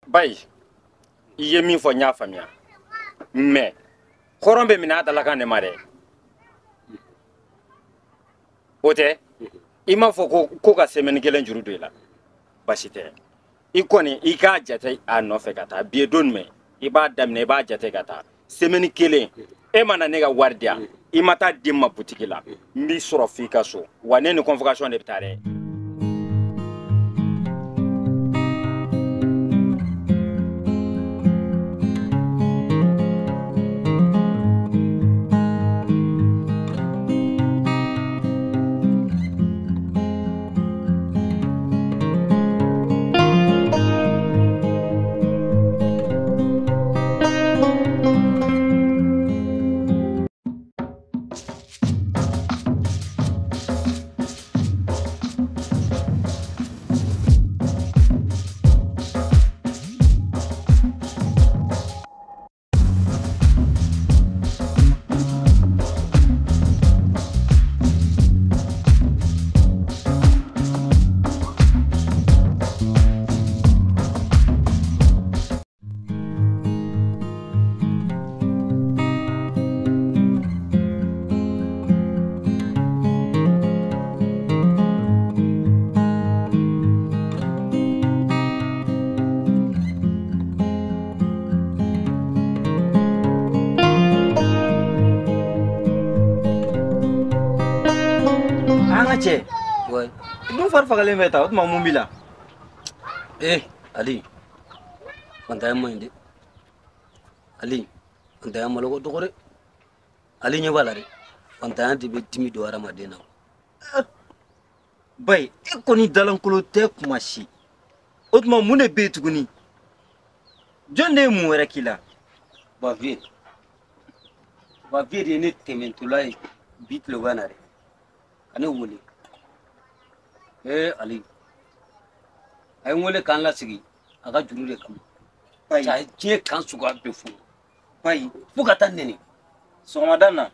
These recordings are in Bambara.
Bayi i ye min fɔ n y'a faamuya mais hɔrɔn bɛ minɛ a dalakan de ma dɛ o tɛ i m'a fɔ ko ka semaine kelen juru don i la basi tɛ i kɔni i k'a jate a nɔfɛ ka taa bi ye don jumɛn i b'a daminɛ i b'a jate ka taa semaine kelen e ma na ne ka wari di yan i ma taa di n ma butigi la n b'i sɔrɔ f'i ka so wa ne ni convocation de bɛ taa dɛ. Fagalen bɛ ta o tuma mun b'i la Ali fantanya man ɲi dɛ Ali fantanya malo ka dɔgɔ dɛ Ali ɲɛ b'a la dɛ fantanya de bɛ dimi don hadamaden na bayi e kɔni dalankolon tɛ kuma si o tuma mun de bɛ yen tuguni jɔn de ye mun wɛrɛ k'i la Bavieux de ye ne tɛmɛtɔla ye bi tilegan na dɛ ka ne wele Ali a ye n wele k'an lasigi a ka juru de kama a ye diɲɛ kan suguya bɛɛ fɔ bayi fo ka taa nɛni sɔgɔmada na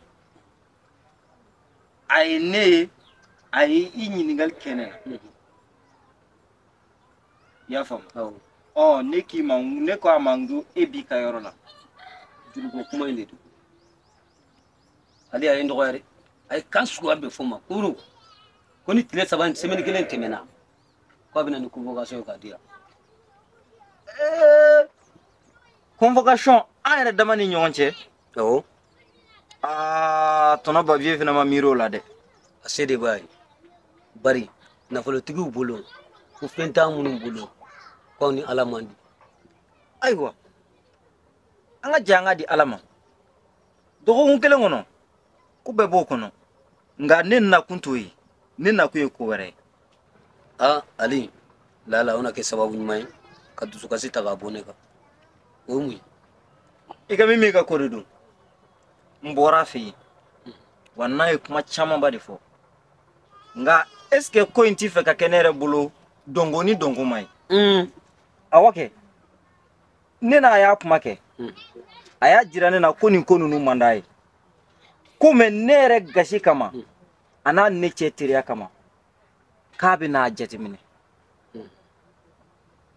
a ye ne ye a ye i ɲininkali kɛ ne na i y'a faamu ɔ ne k'i ma ne ko a ma n ko e b'i ka yɔrɔ la juruko kuma in de don Ali a ye n dɔgɔya dɛ a ye kan suguya bɛɛ fɔ n ma koro ko ni tile saba semaine kelen tɛmɛna k'a bɛ na ni convocation ye k'a di yan convocation an yɛrɛ dama ni ɲɔgɔn cɛ awɔ aa tɔnɔ Bavieux fana ma miiri o la dɛ a se de b'a ye bari nafolotigiw bolo ko fɛn t'an minnu bolo k'aw ni Ala man di ayiwa an ka jɛ an ka di Ala ma dɔgɔkun kelen kɔnɔ ko bɛɛ b'o kɔnɔ nka ne nakun t'o ye ne nakun ye ko wɛrɛ ye Ali lala o na kɛ sababu ɲuman ye ka dusukasi ta k'a bɔ ne kan o ye mun ye i ka min b'i ka ko de don n bɔra a fɛ yen wa n'a ye kuma camanba de fɔ nka est ce que ko in t'i fɛ ka kɛ ne yɛrɛ bolo dɔnko ni dɔnko ma ye awɔ kɛ ne n'a y'a kuma kɛ a y'a jira ne na ko nin ko ninnu man d'a ye ko mɛ ne yɛrɛ gasi kama a n'a ne cɛ teriya kama k'a bɛ n'a jateminɛ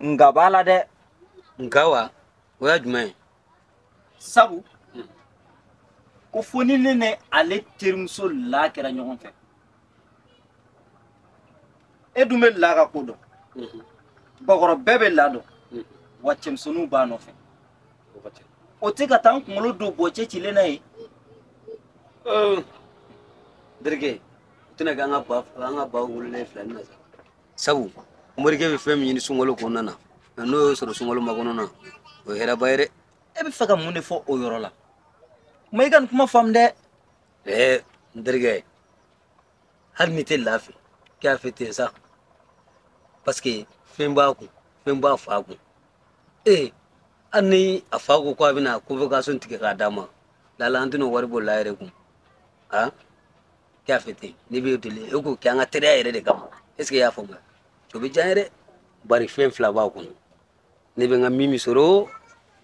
nka b'a la dɛ nka wa o y'a jumɛn ye sabu ko fo ni ne ni ale terimuso la kɛra ɲɔgɔn fɛ e dun bɛ la ka ko dɔn bakɔrɔ bɛɛ bɛ la dɔn wa cɛmisɛnninw b'a nɔfɛ o tɛ ka taa n kunkolo don bɔcɛ cilen na ye Dereke o tɛna kɛ an ka ba wololen fila ni na sa sabu morikɛ bɛ fɛn min ɲini sunkalo kɔnɔna na n'o y'o sɔrɔ sunkalo makɔnɔ na o ye hɛrɛba ye dɛ e bɛ fɛ ka mun de fɔ o yɔrɔ la kuma i ka nin kuma faamu dɛ n terikɛ hali n'i tɛ lafi k'a fɛ ten sa parce que fɛn b'a kun fɛn b'a fa kun hali ni a fa ko k'a bɛna convocation tigɛ k'a d'a ma lala an tɛna wari bɔ la yɛrɛ kun k'a fɛ ten ne b'e deli e k'o kɛ an ka teriya yɛrɛ de kama est ce que i y'a faamuya o bɛ diya n ye dɛ bari fɛn fila b'a kɔnɔ ne bɛ n ka min sɔrɔ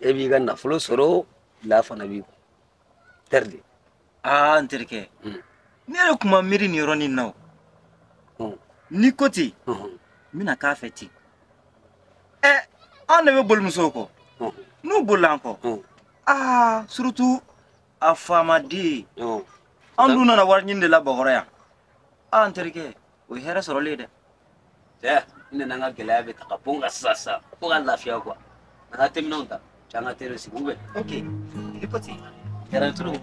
e b'i ka nafolo sɔrɔ la fana b'i kun teri de n terikɛ ne yɛrɛ kun ma miiri nin yɔrɔnin na o n'i ko ten n bɛna k'a fɛ ten An de bɛ boli musow kɔ. N'u bolila an kɔ. Aa surtout a faamaden. An dun nana wari ɲini de la Bakɔrɔ yan. Aa n terikɛ o ye hɛrɛ sɔrɔlen ye dɛ. Cɛ n nana n ka gɛlɛya bɛ ta ka bɔ n kan sisan sisan fo ka lafiya quoi. An ka teminɛnw ta cɛ an ka tere sigi ou bien. Ok i pati. Diyara n ye trop.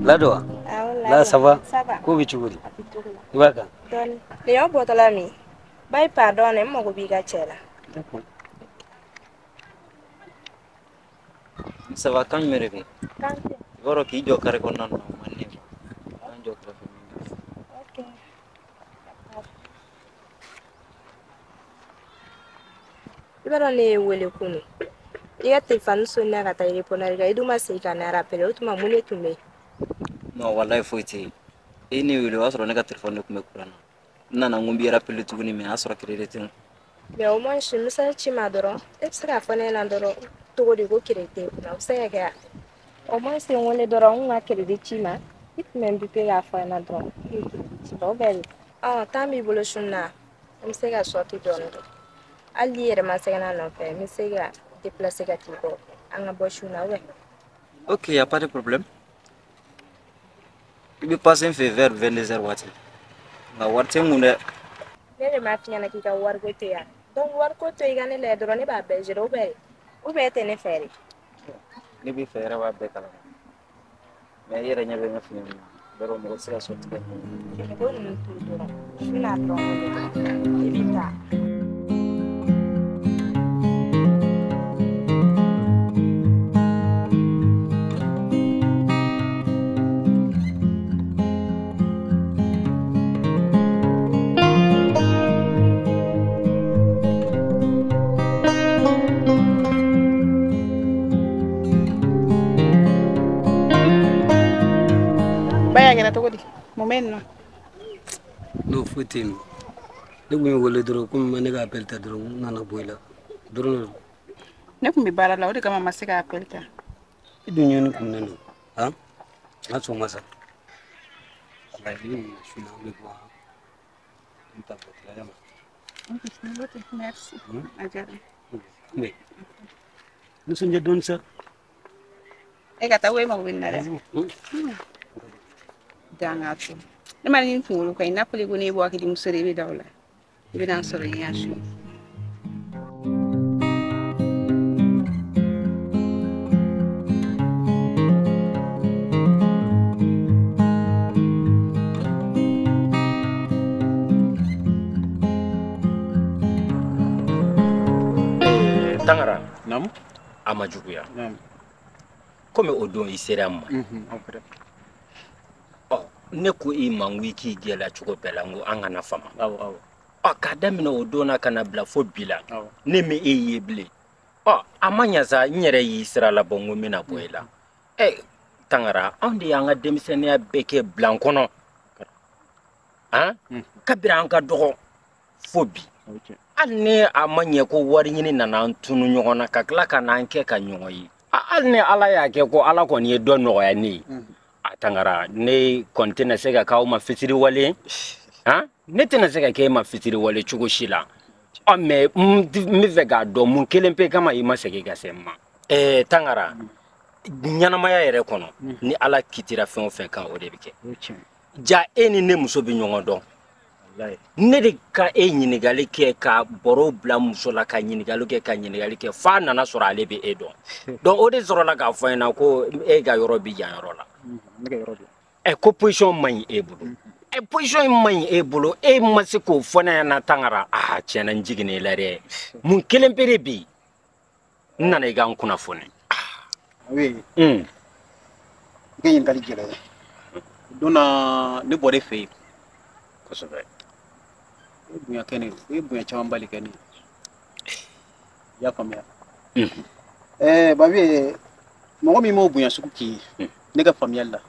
Lado la ça va? Ko bɛ cogo di? I b'a kan? Dɔɔni. Nin y'aw bɔtɔla min? Bayi pardon n mago b'i ka cɛ la. D'accord. Ça va kan jumɛn de bɛ yen? Kan tɛ. I b'a dɔn k'i jɔ kare kɔnɔna na o man di ne ye. An jɔ kɛrɛfɛ min. Ok. I b'a dɔn ne ye wele kunun. I ka telefɔni sonna ka taa répondeur kan i dun ma segin ka na rappeler o tuma mun de tun bɛ yen? Non walayi foyi tɛ yen. E ne wele o y'a sɔrɔ ne ka telefɔni de tun bɛ kuran na. N nana n ko n b'i rappeler tuguni mais a y'a sɔrɔ crédit tɛ n kun. Mais au moins message ci ma dɔrɔn e bɛ se k'a fɔ ne ɲɛna dɔrɔn cogo di ko crédit tɛ n kunna o bɛ se ka kɛ wa? Au moins n wele dɔrɔn n kun ka crédit ci ma i tun bɛ n biper k'a fɔ n ɲɛna dɔrɔn n ye crédit ci ma o bɛɛ de. Ɔ temps b'i bolo su in na n bɛ se ka sortie dɔɔni kɛ hali n'i yɛrɛ ma sɛgɛn a nɔfɛ n bɛ se ka déplacer ka t'i kɔ an ka bɔ su in na ou bien? Ok y a pas de problème. I bɛ passer n fɛ vers 22h waati nka wari tɛ n kun dɛ. Ne de m'a f'i ɲɛna k'i ka wariko to yan donc wariko to i ka ne lajɛ dɔrɔn ne b'a bɛɛ gérer ou bien e tɛ ne fɛ de. Ne b'i fɛ yɛrɛ b'a bɛɛ kalama mais i yɛrɛ ɲɛ bɛ n ka fini min na bɛrɛ mɔgɔ tɛ se ka sortie kɛ. Finiko ninnu to dɔrɔn su n'a dɔrɔn wele dɔrɔn i bɛ taa. Baya kɛra cogo di? Mun bɛ yen nɔ? N'o foyi tɛ yen nɔ. Ne kun ye wele dɔrɔn komi ma ne ka appel ta dɔrɔn n nana bɔ i la dɔrɔn de don. Ne kun bɛ baara la o de kama n ma se ka appel ta. I dun ɲɛ ne kun ne don han n ka sɔn ma sa. Walayi ni nana su in na an bɛ bɔ an bɛ taa bɔ tila ma. Ok merci. A diyara n ye. Mais nisɔndiya dɔɔni sa. E ka taa ko e mago bɛ nin na dɛ. Danga to. Ne ma nin kunkolo ka ɲi n'a fɔra ko ne bɔ hakili muso de i bɛ da o la. I bɛ n'a sɔrɔ i y'a su. Tangara. Naamu. A ma juguya. Naamu. Komi o don i sera n ma. Ɔ ne ko i ma n ko i k'i gɛlɛya cogo bɛɛ la n ko an kana fama. Awɔ awɔ. Ɔ k'a daminɛ o don na ka na bila fo bi la. Awɔ. Ne ma e ye bilen. Ɔ a ma ɲa sa n yɛrɛ y'i sira labɔ n ko n bɛna bɔ i la. Ɛ Tangara anw de y'an ka denmisɛnninya bɛɛ kɛ bilan kɔnɔ. Han? Kabini an ka dɔgɔ fo bi. Hali ni a ma ɲɛ ko wari ɲini nana an tunu ɲɔgɔn na ka tila ka n'an kɛ ka ɲɔgɔn ye. Hali ni Ala y'a kɛ ko Ala kɔni ye dɔ nɔgɔya ne ye. A Tangara ne kɔni tɛna se ka k'aw ma fitiriwale ye. Han? Ne tɛna se ka k'e ma fitiriwale cogo si la. Ɔ mais n bɛ fɛ k'a dɔn mun kelen pe kama i ma segin ka se n ma. Tangara ɲɛnamaya yɛrɛ kɔnɔ ni Ala kitira fɛn o fɛn kan o de bɛ kɛ. Ja e ni ne muso bɛ ɲɔgɔn dɔn. Ne de ka e ɲininkali kɛ ka baro bila muso la ka ɲininkali kɛ ka ɲininkali kɛ f'a nana sɔrɔ ale bɛ e dɔn. Donc o de sɔrɔla k'a fɔ n ɲɛna ko e ka yɔrɔ bɛ yan yɔrɔ la. Ɛ ko position man ɲi e bolo. Ɛ position in man ɲi e bolo e ma se k'o fɔ ne ɲɛna Tangara. Aa tiɲɛna n jiginna i la dɛ. Mun kelen pe de bɛ yen. N nana i ka n kunnafoni. Oui. I ka ɲininkali gɛlɛya. Donna ne bɔra e fɛ yen. Kosɛbɛ. I ye bonya kɛ ne ye, i ye bonya camanba de kɛ ne ye. I y'a faamuya? Bawiye, mɔgɔ min m'o bonya sugu k'i ye, ne ka faamuyali la,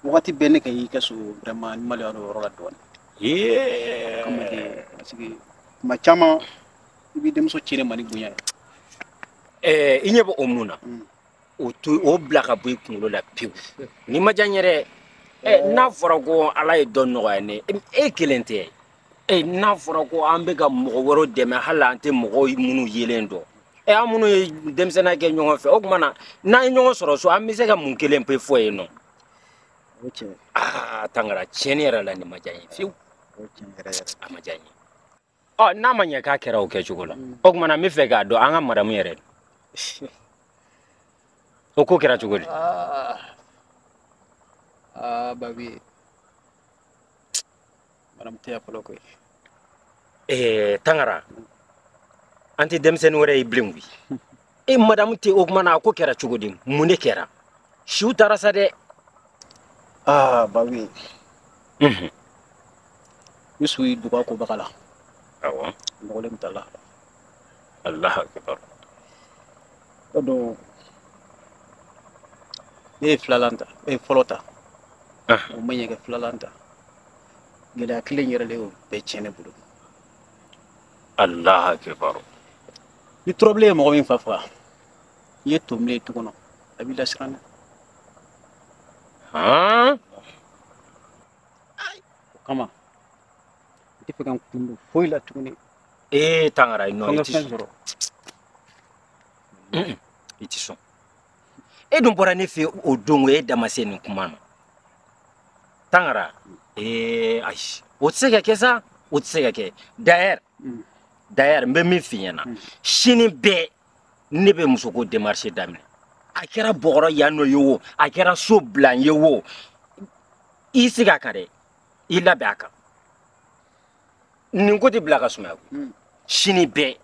wagati bɛɛ ne ka y'i ka so vraiment n maloya o yɔrɔ la dɔɔnin. Kama de parce que tuma caman i b'i denmuso ci ne ma ni bonya ye. I ɲɛ bɛ o mun na? O to o bila ka bɔ i kunkolo la pewu. Ni ma diya n ye dɛ. N'a fɔra ko Ala ye dɔ nɔgɔya ne e kelen tɛ. N'a fɔra ko an bɛ ka mɔgɔ wɛrɛw dɛmɛ hali an tɛ mɔgɔw minnu yelen dɔn. An minnu ye denmisɛnninya kɛ ɲɔgɔn fɛ, o tuma na n'an ye ɲɔgɔn sɔrɔ so, an bɛ se ka mun kelen pe fɔ yen nɔ? O tiɲɛ. Tangara, tiɲɛni yɛrɛ la nin ma diya n ye fiyewu. O tiɲɛ yɛrɛ yɛrɛ. A ma diya n ye. N'a ma ɲɛ k'a kɛra o kɛcogo la, o tuma na n bɛ fɛ k'a dɔn an ka madamu yɛrɛ. O ko kɛra cogo di? Babi, madamu tɛ yan fɔlɔ koyi. Tangara, an tɛ denmisɛnnin wɛrɛ ye bilen koyi. Madamu tɛ, o tuma na a ko kɛra cogo di? Mun de kɛra? Siw taara sa dɛ. Babi. Ni su y'i duga kobaga la. Awɔ. Nɔgɔlen bɛ taa la. Alahu akibaru. O don ne ye filanan ta, e ye fɔlɔ ta. O ma ɲɛ kɛ filanan ta. Gɛlɛya kelen yɛrɛ de y'o bɛɛ tiɲɛ ne bolo. Alahu akibaru. Ni turabilen ye mɔgɔ min fa faga, i ye to minɛ tu kɔnɔ, a b'i lasiran dɛ. O kama, n tɛ fɛ ka n kun don foyi la tuguni. Tangara, non, i tɛ sɔn. I tɛ sɔn. E dun bɔra ne fɛ o don, e da ma se nin kuma ma. Tangara, ayi, o tɛ se ka kɛ sa, o tɛ se ka kɛ. D'ailleurs, n bɛ min f'i ɲɛna, sini bɛɛ ne bɛ musoko démarche daminɛ. A kɛra bɔgɔrɔ yan nɔ ye o, a kɛra so bila n ye o, i sigi a kan dɛ, i labɛn a kan. Nin ko tɛ bila ka sumaya koyi. Sini bɛɛ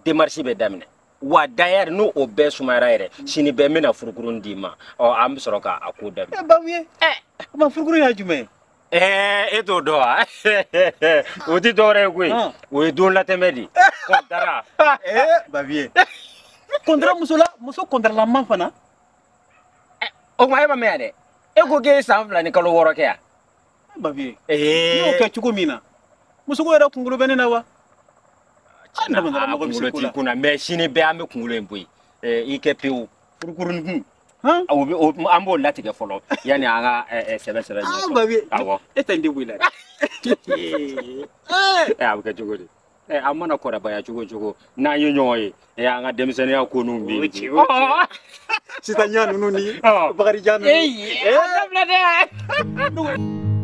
démarche bɛ daminɛ. Wa d'ailleurs n'o o bɛɛ sumayara yɛrɛ, sini bɛɛ n bɛna furukurun d'i ma. An bɛ sɔrɔ k'a ko daminɛ. Bawiye, o ma furukuru y'a jumɛn ye? E t'o dɔn wa? O tɛ dɔwɛrɛ ye koyi. O ye don latɛmɛ de ye. Kɔntara. Bawiye. Kɔntara muso la, muso kɔntaralama fana. O tuma e ma mɛn yan dɛ. E ko k'e ye san 2 ni kalo 6 kɛ yan. Bawiye. Ne y'o kɛ cogo min na, musoko yɛrɛ kunkolo bɛ ne na wa? A kunkolo t'i kunna, mais sini bɛɛ an bɛ kunkolo in bɔ yen. I kɛ pewu. Furukurunin kun. An b'o latigɛ fɔlɔ yanni an ka sɛbɛn sɛbɛn ɲɛfɔ. Bawiye. Awɔ. E tɛ n den bɔ i la dɛ. A bɛ kɛ cogo di? An mana kɔrɔbaya cogo o cogo, n'an ye ɲɔgɔn ye, an ka denmisɛnninya ko ninnu bɛ yen. O tiɲɛ, o tiɲɛ. Sisan ɲa ninnu ni Bakarijan ninnu. A dabila dɛ.